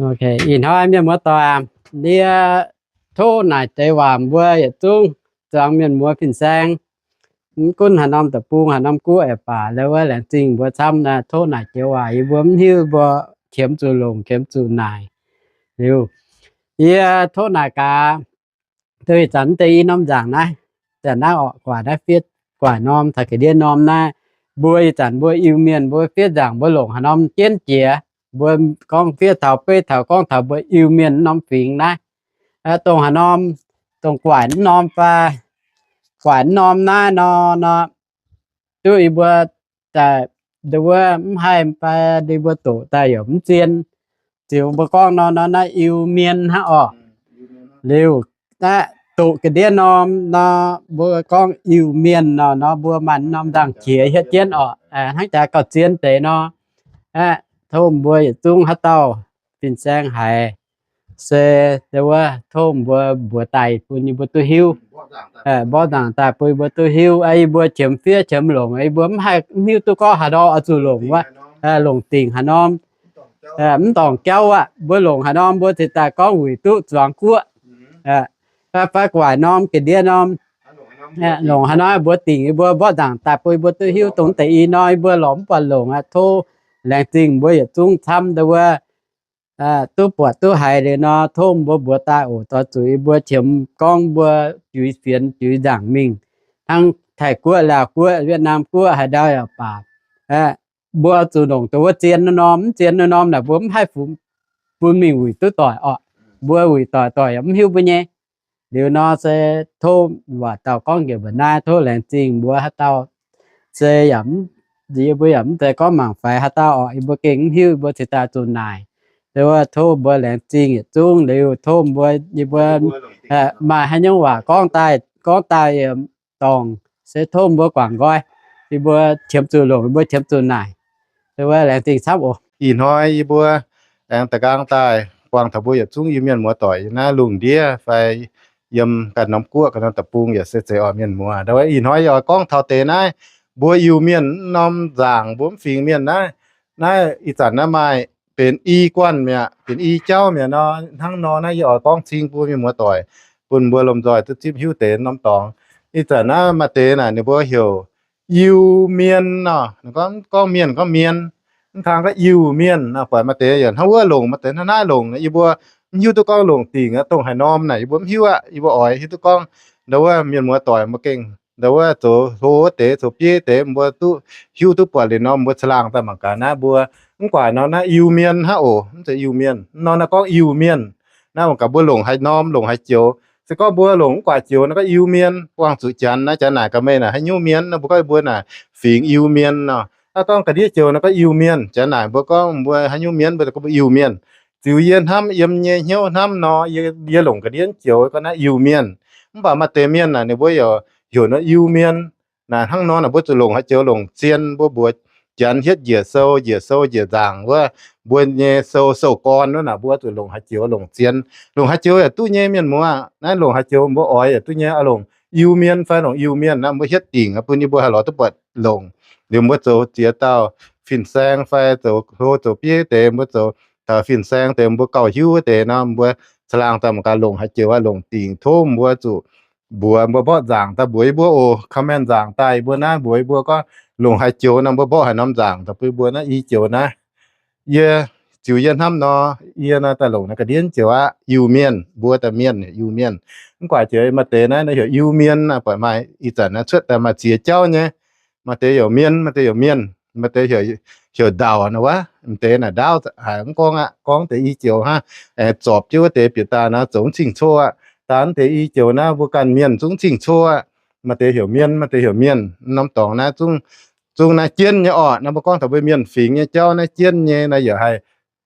Ih hnoi mienh muoz-doic, yie tov naaic deix waac mbuo yietc zungv zuangx mienh muoz fin-saeng, mv gunv haaix norm deic-bung, haaix norm guoqv yaac baac, la'wuov laengz zingh mbuo camv. Tov naaic deix waac yie mbuo mv hiuv, mbuo qiemx zuqc longc, qiemx zuqc naaic. Liuz, yie tov naaic gaax, ih zanc mv deix i norm nzaangc naaiv, zanc naaiv orqc, gu'nguaaic naaiv fiev gu'nguaaic norm taux ga'ndiev norm naaiv, mbuo ih zanc mbuo Iu-Mienh mbuo fiev nzaangc mbuo longc haaix norm jienv jiex, mbuo gorngv fiev taux beiv taux gorngv taux mbuo Iu-Mienh norm fingx naaiv, dongh haaix norm, dongh gu'nguaaic norm fai, gu'nguaaic norm naaiv nor, nor, duqv yie mbuo daaih, nduov mv haih fai yie mbuo doqc daaih yaac mv zien. Ziux mbuo gorngv nor, nor naaiv Iu-Mienh hnangv orqc. Liuz, doqc ga'ndiev norm nor, mbuo gorngv Iu-Mienh nor, nor mbuo maaih norm nzaangc qiex hietv jienv orqc, hnangv jaax gauh zien deix nor. Aeqv, tov mbuo yietc zungv haaix dauh fin-saeng haiz, se wuov tov mbuo mbuox daaih bun yie mbuo duqv hiuv, mborqv nzaangc daaih bun yie mbuo duqv hiuv. Yie mbuo qiemx fiev qiemx longc, yie mbuo mv haih, mv hiuv duqv gorngv haaix ndau oix zuqc longc wuov, longc dingc haaix norm, mv dorngc jauv aqv. Mbuo longc haaix norm mbuo ziouc daaih gorngv wuic duqv zuangx guoqv, fai gu'nguaaic norm, ga'ndiev norm, longc haaix norm mbuo dingc, yie mbuo mborqv nzaangc daaih bun yie mbuo duqv hiuv. Dongh deix i norm yie mbuo lorz mv buatc longc aqv. Tov laengz zingh mbuo yietc zungv camv deix wuov, duqv buatc duqv haiz liuz nor, tov mbuo mbuox daaih oc. Doix zuqc yie mbuo qiemx gorngv mbuo juix fienx juix nzaangc mingh, hnangv Taiv-Guoqv, Laauv-Guoqv, Wietv^naam Guoqv haaix ndau yaac baac, mbuo zuqc longc dongh wuov zien norm, mv zien norm naaic mbuo mv haih funx bun mingh wuic duqv doic orqc. Mbuo wuic doic doic yaac mv hiuv mbuo nyei. Liuz nor se tov waac dauh gorngv njiec mbuo naaiv, tov laengz zingh mbuo haaix dauh, se yaac mv, yie mbuo yaac mv zeiz gorngv mangc faix haaix dauh orqc. Yie mbuo gengh mv hiuv, yie mbuo cingx daaih zuqc naaic. Deix wuov tov mbuo laengz zingh yietc zungv. Liuz tov mbuo, yie mbuo maaih haaix nyungc waac gorngv daaih, gorngv daaih dorngc, se tov mbuo guangc nqoi. Yie mbuo qiemx zuqc longc, yie mbuo qiemx zuqc naaic. Deix wuov laengz zingh camv oc. Ih hnoi yie mbuo aengx da'nqaang daaih buangh taux mbuo yietc zungv Iu-Mienh muoz-doic yiem naaiv lungh ndiev fai yiem ganh norm guoqv, ganh norm deic-bung yaac se zeiz oc mienh muoz. Deix wuov ih hnoi yie oix gorngv taux deix naaiv, mbuo Iu-Mienh norm nzaangc, mbuo mv fingx mienh naaiv, naaiv ih zanc naaiv maaih benx i guanh mi'aqv, benx i jauv mi'aqv nor. Hnangv nor naaiv yie oix gorngv cing bun mienh muoz-doic, bun mbuo lomh nzoih duqv zipv hiuv deix norm dorngx. Ih zanc naaiv maaih deix naaic ninh mbuo heuc Iu-Mienh nor, gorngv, gorngv mienh gorngv mienh, mv kang gorngv Iu-Mienh nor. Buatc maaih deix yaac hnangv wuov longc, maaih deix hnangv naaiv longc. Yie mbuo mv hiuv duqv gorngv longc dingc aqv, dongh haaix norm naaic yie mbuo mv hiuv aqv. Yie mbuo oix hiuv duqv gorngv ndau wuov mienh muoz-doic mbuo gengh ndau wuov zoux hlo wuov deix, zoux bieiv deix, mbuo duqv hiuv duqv buatc liuz nor, mbuo caangh laangh daaih mangc gaax naaiv mbuo mv guaax nor naaiv Iu-Mienh hnangv oc, mv zeiz Iu-Mienh. Nor naaiv gorngv Iu-Mienh. Naaiv mangc gaax mbuo longc haaix norm, longc haaix joux. Se gorngv mbuo longc mv guaax joux naaiv gorngv Iu-Mienh, buangh zuqc Janx naaiv, Janx naaic gaax meih naaic haaix nyungc mienh nor, mbuo gorngv mbuo naaic fingx Iu-Mienh nor. Naaiv gorngv ga'ndiev joux naaiv gorngv Iu-Mienh. Janx naaic mbuo gorngv mbuo haaix nyungc mienh, mbuo gorngv mbuo Iu-Mienh. Ziux yie hnamv yiem nyei hnyouv hnamv nor, yie, yie longc ga'ndiev joux gorngv naaiv Iu-Mienh. Mv baac maaih deix mienh naaic ninh mbuo yaac heuc nor Iu-Mienh. Naaic hnangv nor naaic mbuo zuqc longc haaix joux longc zien, mbuo mbuox Janx hietv njiec sou, njiec sou njiec nzaangc wuov, mbuo nyei sou, sou-gorn wuov naaic mbuo zuqc longc haaix joux longc zien. Longc haaix joux yaac duqv nyei mienh muoz. Naaiv longc haaix joux mbuo oix yaac duqv nyei. Longc Iu-Mienh fai longc Iu-Mienh naaiv mbuo hietv dingc bun yie mbuo haih lorz duqv buatc longc. Liuz mbuo zoux ziex dauh fin-saeng fai zoux hlo zoux bieiv deix, mbuo zoux taux fin-saeng deix mbuo gauh hiuv wuov deix nor, mbuo caangh laangh daaih mangc gaax longc haaix joux aqv, longc dingc. Tov mbuo zuqc mbuox, mbuo mborqv nzaangc daaih mbuox yie mbuo oc. Comment nzaangc daaih yie mbuo naaiv mbuox yie mbuo gorngv longc haaix joux nor, mbuo mborqv haaix norm nzaangc daaih bun yie mbuo naaiv i joux naaiv. Yie ziux yie hnamv nor, yie naaiv daaih longc naaiv ga'ndiev joux aqv, Iu-Mienh, mbuo daaih mienh Iu-Mienh. Mv guaax joux maaih deix naaiv heuc Iu-Mienh naaiv, buatc maaih ih zanc naaiv cuotv daaih maaih ziex jauv nyei. Maaih deix heuc mienh, maaih deix heuc mienh, maaih deix heuc, heuc ndaauc nor wuov. Maaih deix naaic ndaauv haic mv gorngv aqv, gorngv deix i joux hnangv, aengx zorpc jienv wuov deix bieqc daaih nor zoux mv cing-cov aqv. Daaih wuov deix i joux naaiv mbuo ganh mienh zungv mv cing-cov aqv. Maaih deix heuc mienh, maaih deix heuc mienh. Norm dorngx naaiv zungv, zungv naaiv jienv nyei orqc. Naaiv mbuo gorngv taux mbuo mienh fingx nyei jauv naaiv jienv nyei naaiv yaac haih,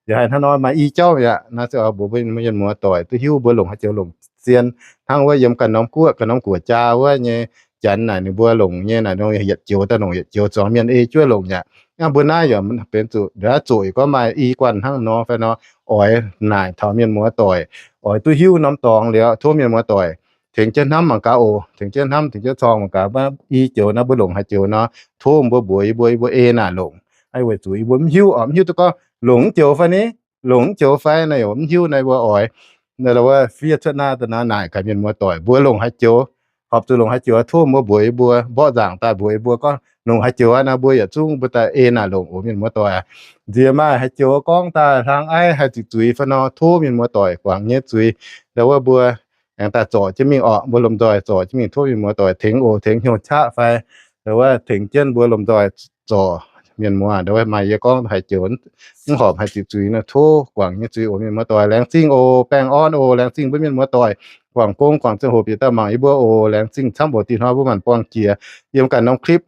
yaac haih hnangv nor maaih i jauv yaac. Naaiv se oix mbuox mbuo mienh muoz-doic duqv hiuv mbuo longc haaix joux longc zien. Hnangv wuov yiem ganh norm guoqv, ganh norm guoqv jaa wuov nyei, Janx naaic ninh mbuo longc nyei naaic, yietc joux daaih longc yietc joux, zuangx mienh ei juov longc yaac. Hnangv mbuo naaiv yaac benx zuqc, zoqc yaac gorngv maaih i guanh hnangv nor fai nor. Oix naaic taux mienh muoz-doic, oix duqv hiuv norm dorngx liuz tov mienh muoz-doic tengx jienv hnamv mangc gaax oc. Tengx jienv hnamv, tengx jienv corng mangc gaax, i joux naaiv mbuo longc haaix joux nor, tov mbuo mbuox yie mbuo, yie mbuo ei naaic longc. Weic zuqc yie mbuo mv hiuv, mv hiuv duqv gorngv longc mv joux fai ni. longc mv joux fai naaiv yaac mv hiuv naaiv mbuo oix. Naaiv wuov fiev cuotv naaiv daaih naaic gaax mienh muoz-doic mbuo longc haaix joux, horpc zuqc longc haaix joux tov mbuo mbuox yie mbuo, mborqv nzaangc daaih mbuox yie mbuo gorngv longc haaix joux aqv nor, mbuo yietc zungv mbuo daaih ei naaic longc oc mienh muoz-doic. Nziex maaih haaix joux gorngv daaih hlang aiv haih ziqc zuiz fai nor, tov mienh muoz-doic guangc nyei zuiz. Naaiv wuov mbuo aengx daaih zorc jienv mingh orqc, mbuo lomh nzoih zorc jienv mingh tov mienh muoz-doic tengx oc, tengx hnyouv qaqv fai naaiv wuov tengx jienv mbuo lomh nzoih zorc mienh muoz. Naaiv wuov maaih yie gorngv haaix joux mv horpc haih ziqc zuiz nor, tov guangc nyei zuiz oc mienh muoz-doic. Laengz zingh oc, baengh orn oc, laengz zingh mbuo mienh muoz-doic guangc gong guangc ziangh hoc bieqc daaih mangc yie mbuo oc. Laengz zingh camv oc, dinh hnoi mbuo maanc buangh jiex yiem ganh norm clip.